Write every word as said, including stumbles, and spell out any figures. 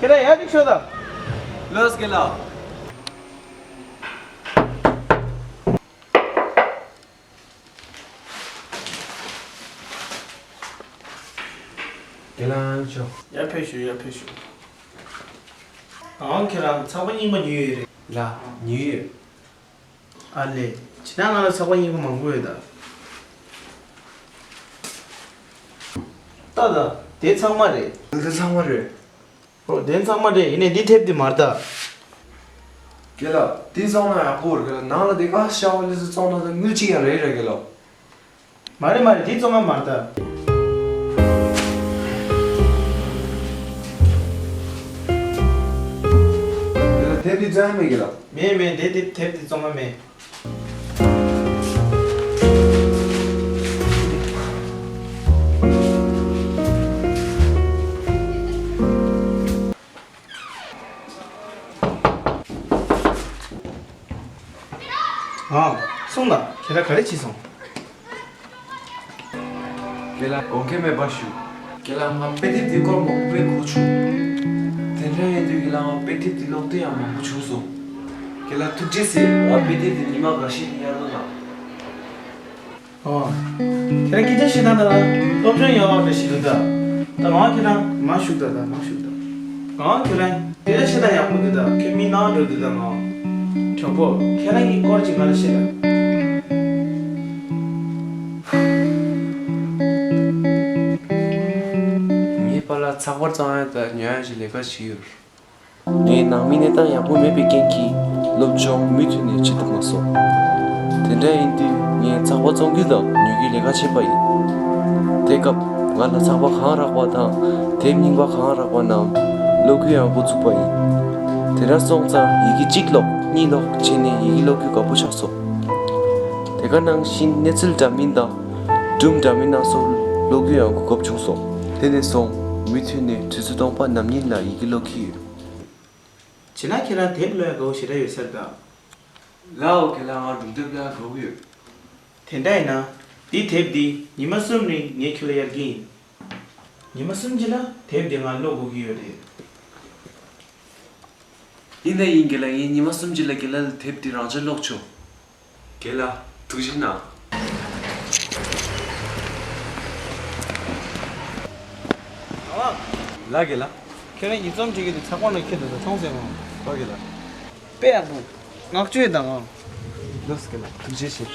ཁྱེད་རང་ཡར་ཅིག་ཤོག་དང་། ལགས་རྒན་ལགས། རྒན་ལགས་ཤོག། ཡར་ཕེབས་ཤོག། ཡར་ཕེབས་ཤོག། ཨང་། ཁྱེད་རང་ཚགས་པར་རྙིང་པ་ཉོས་ཡོད་རེད། ལགས། ཉོས་ཡོད། ཨ་ལས། ཇི་ལྟར་ང་ལ་ཚགས་པར་རྙིང་པ་མང་པོ་ཡོད་ད། ལྟ་ད། དེ་ཚང་མ་རེད། དེ་ཚང་མ་རེད། ཨོ། དེ་ཚང་མ་རེད། ཡིན་ནའི་འདི་དེབ་འདི་མ་རེད་ད། རྒན་ལགས། འདི་བཙོང་ན་ཡག་པོ་རེད། རྒན་ལགས། ནང་ལ་དེ་ག་ཤ་བ་ལས་སུ་བཙོང་ན་ད་དངུལ་གཅིག་ཡང་རེད་རེད་རྒན་ལགས། མ་རེད་མ་རེད། འདི་བཙོང་ན་མ་རེད་ད། རྒན་ལགས། དེབ་འདི་བཙོང་ཡ་མེད་རྒན་ལགས། མེད་མེད། དེ་དེབ་དེབ་འདི་བཙོང་ཡ་མེད། ཨ། སོང་ད། ཁྱེད་རང་ག་རེ་བྱས་སོང་། རྒན་ལགས། དགོངས་འགལ་མེད་པར་ཞུ། རྒན་ལགས། ང་དཔེ་དེབ་འདི་སྐོར་མང་པོ་དཔེ་གོ་བྱུང་། དེ་འདྲ་ཡིན་དུས་རྒན་ལགས། ང་དཔེ་དེབ་འདི་ཀློག་འདོད་ཡང་མང་པོ་བྱུང་སོང་། རྒན་ལགས་ཐུགས་རྗེ་ཆེ། ང་དཔེ་དེབ་འདི་ཉི་མ་འགའ་ཤས་ནས་གཡར་འདུག་ལགས། ཨོ། ཁྱེད་རང་སྐད་ཆ་བཤད་སྟངས་དང་སློབ་སྦྱོང་ཡག་པ་འདྲ་ཞིག་འདུག་ད། ད་ང་ཁྱེད་རང་མར་བཞུགས་ད། ད་མར་བཞུགས་ད། ང་ཁྱེད་རང་དེ་འདྲ་བཤད་སྟངས་ཡག་པོ་འདུག་ད། ཁྱོད་མི་ནག་འགྲོ་འདུག་ད་ང་། དྲང་པོ་ཁྱེད་རང་གི་སྐོར་ཅིག་ང་ལ་བཤད་ད། ངའི་པཱ་ལགས་ཚགས་པར་བཙོང་ཡ་དང་ཉོ་ཡ་ཞིག་ལས་ཀ་བྱེད་ཀྱི་ཡོད། ངའི་ནང་མི་གནས་སྟངས་ཡག་པོ་མེད་པའི་རྐྱེན་གྱིས་སློབ་སྦྱོང་མུ་མཐུད་ནས་བྱེད་ཐུབ་མ་སོང་། དེ་འདྲ་ཡིན་དུས་ངས་ཚགས་པར་བཙོང་རྒྱུ་དང་ཉོ་རྒྱུའི་ལས་ཀ་བྱས་པ་ཡིན། དེ་སྐབས་ང་ལ་ཚགས་པར་གང་རག་པ་དང་དེབ་རྙིང་པ་གང་རག་པ་རྣམས་ཀློག་རྒྱུ་ཡང་འགོ་ཚུགས་པ་ཡིན། དེ་འདྲ་སོང་ཙང་ཡི་གེ་གཅིག་ཀློག་གཉིས་ཀློག་བྱས་ནས་ཡི་གེ་ཀློག་རྒྱུ་དགའ་པོ་ཆགས་སོང་། དེ་ག་ནང་བཞིན་གནས་ཚུལ་འདྲ་མིན་དང་སྒྲུང་འདྲ་མིན་སྣ་ཚོགས་ཀློག་རྒྱུ་ཡང་གོ་སྐབས་བྱུང་སོང་། དེ་ནས་བཟུང་མུ་མཐུད་ནས་དུས་ཚོད་སྟོང་པ་ནམ་ཉིན་ལ་ཡི་གེ་ཀློག་གི་ཡོད། བྱས་ན་ཁྱེད་རང་དེབ་ཀློག་ཡ་དགའ་བོ་ཞེ་དྲག་ཡོད་ས་རེད་ད། ལགས་འོ། རྒན་ལགས། ང་སྒྲུང་དེབ་ཀློག་ཡ་དགའ་བོ་ཡོད། དེ་འདྲ་ཡིན་ན། འདི་དེབ་འདི་ཉི་མ་གསུམ་རིང་ངས་ཁྱོད་ལ་གཡར་གྱི་ཡིན། ཉི་མ་གསུམ་རྗེས་ལ་དེབ་འདི་ང་ཀློག་དགོས་ཀྱི་ཡོད་རེད། ཡིན་ན་ཡིན། རྒན་ལགས། ངས་ཉི་མ་གསུམ་རྗེས་ལ་རྒན་ལགས་ལ་དེབ་འདི་རང་འཇགས་ཀློག་ཆོག། རྒན་ལགས་ཐུགས་རྗེ་གནང་། ལགས་རྒན་ལགས། ཁྱེད་རང་གི་རྩོམ་སྒྲིག་གི་དེ་ཚགས་པར་ནང་འཁྱེར་འདུག་ད། མཐོང་སོང་ངས། ལགས་རྒན་ལགས། དཔེ་ཡག་པོ། བསྔགས་བརྗོད་དང་། ལགས་རྒན་ལགས། ཐུགས་རྗེ་ཆེ།